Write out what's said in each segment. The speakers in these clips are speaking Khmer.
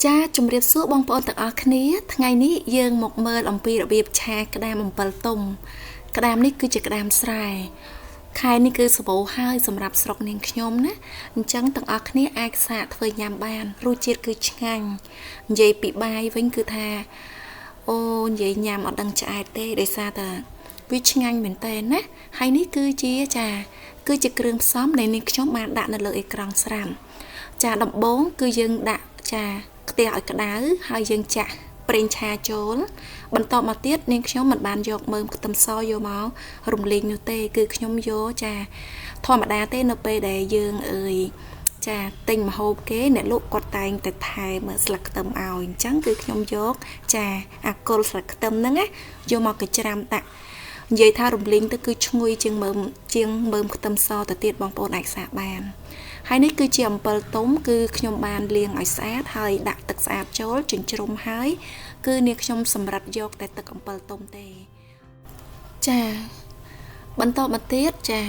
ចាជំរាបសួរបងប្អូនទាំងអស់គ្នាថ្ងៃនេះយើងមកមើលអំពីរបៀបឆាក្តាមអំពិលទុំក្តាមនេះគឺជាក្តាមស្រែខែនេះគឺសម្បូរហើយសម្រាប់ស្រុកនាងខ្ញុំណាអញ្ចឹងទាំងអស់គ្នាអាចសាកធ្វើញ៉ាំបានរសជាតិគឺឆ្ងាញ់និយាយពីបាយវិញគឺថាអូនិយាយញ៉ាំអត់ដឹងឆ្អែតទេដោយសារតែវាឆ្ងាញ់មែនតើណាហើយនេះគឺជាចាគឺជាគ្រឿងផ្សំដែលនាងខ្ញុំបានដាក់នៅលើអេក្រង់ស្រាប់ចាដំបូងគឺយើងដាក់ចាខ្ទះឲ្យក្តៅហើយយើងចាក់ប្រេងឆាចូលបន្តមកទៀតនាងខ្ញុំមិនបានយកមើមខ្ទឹមសយកមករំលែងនោះទេគឺខ្ញុំយកចាធម្មតាទេនៅពេលដែលយើងអើយចាទិញម្ហូបគេអ្នកលក់គាត់តែងតែថែមស្លឹកខ្ទឹមឲ្យអញ្ចឹងគឺខ្ញុំយកចាអាគល់ស្លឹកខ្ទឹមហ្នឹងណាយកមកកច្រាំដាក់និយាយថារំលីងទៅគឺឈ្ងុយជាងមើមខ្ទឹមសទៅទៀតបងប្អូនអាចសាកបានហើយនេះគឺជាអំពិលទុំគឺខ្ញុំបានលាងឲ្យស្អាតហើយដាក់ទឹកស្អាតចូលចិញ្ច្រុំហើយគឺនាងខ្ញុំសម្រាប់យកតែទឹកអំពិលទុំទេចាបន្តមកទៀតចា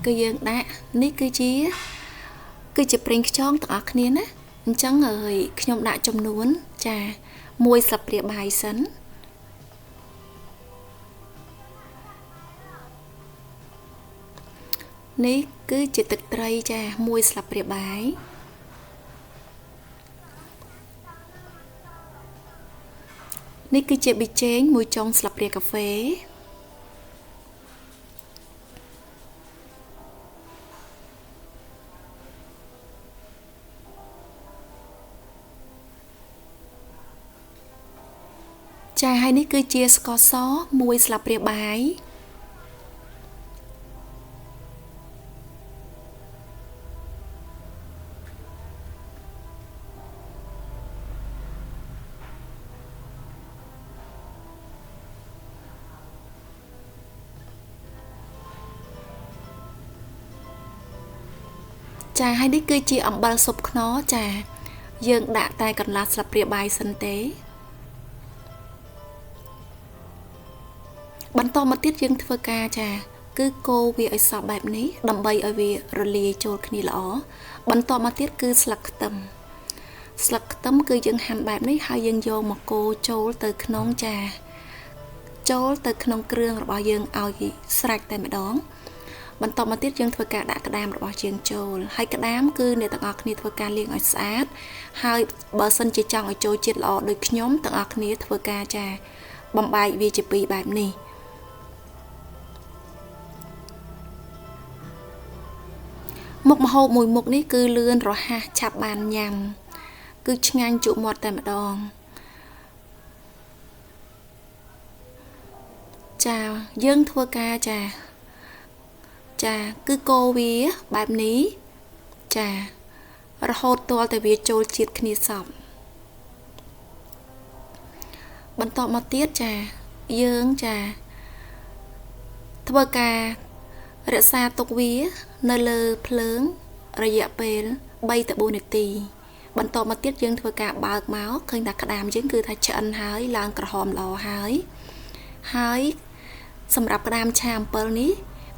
គឺយើងដាក់នេះគឺជាប្រេងខ្យងទាំងអស់គ្នាណាអញ្ចឹងហើយខ្ញុំដាក់ចំនួនចា1ស្លាបព្រាបាយសិននេះគឺជាទឹកត្រីចា1ស្លាបព្រាបាយនេះគឺជាប៊ីចេង1ចុងស្លាបព្រាកាហ្វេចាហើយនេះគឺជាស្ករស1ស្លាបព្រាបាយចាហើយនេះគឺជាអំបិលស៊ុបខ្នុរចាយើងដាក់តែកន្លះស្លាបព្រាបាយសិនទេបន្តមកទៀតយើងធ្វើការចាគឺកូរវាឲ្យសព្វបែបនេះដើម្បីឲ្យវារលាយចូលគ្នាល្អបន្តមកទៀតគឺស្លឹកខ្ទឹមស្លឹកខ្ទឹមគឺយើងហាន់បែបនេះហើយយើងយកមកកូរចូលទៅក្នុងចាចូលទៅក្នុងគ្រឿងរបស់យើងឲ្យស្រេចតែម្ដងបន្តមកទៀតយើងធ្វើការដាក់ក្តាមរបស់យើងចូលហើយក្តាមគឺអ្នកទាំងអស់គ្នាធ្វើការលាងឲ្យស្អាតហើយបើសិនជាចង់ឲ្យចូលជាតិល្អដូចខ្ញុំទាំងអស់គ្នាធ្វើការចាបំបែកវាជាពីរបែបនេះមុខម្ហូបមួយមុខនេះគឺលឿនរហ័សឆាប់បានញ៉ាំគឺឆ្ងាញ់ជក់មាត់តែម្ដងចាយើងធ្វើការចាចាគឺកូរវាបែបនេះចារហូតទាល់តែវាចូលជាតិគ្នាសព្វបន្តមកទៀតចាយើងចាធ្វើការរក្សាទុកវានៅលើភ្លើងរយៈពេល3ទៅ4នាទីបន្តមកទៀតយើងធ្វើការបើកមកឃើញថាក្តាមយើងគឺថាឆ្អិនហើយឡើងក្រហមល្អហើយហើយសម្រាប់ក្តាមឆាអំពិលនេះ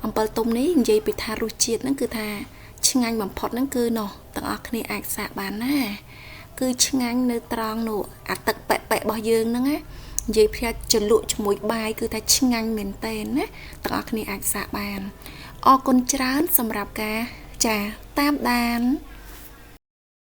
អំពិលទុំនេះនិយាយពីថារសជាតិហ្នឹងគឺថាឆ្ងាញ់បំផុតហ្នឹងគឺនោះទាំងអស់គ្នាអាចសាកបានណាគឺឆ្ងាញ់នៅត្រង់នោះអាទឹកប៉ែប៉ែរបស់យើងហ្នឹងណានិយាយផ្សាជ្រលក់ជាមួយបាយគឺថាឆ្ងាញ់មែនតើណាទាំងអស់គ្នាអាចសាកបានអរគុណច្រើនសម្រាប់ការចាតាមដាន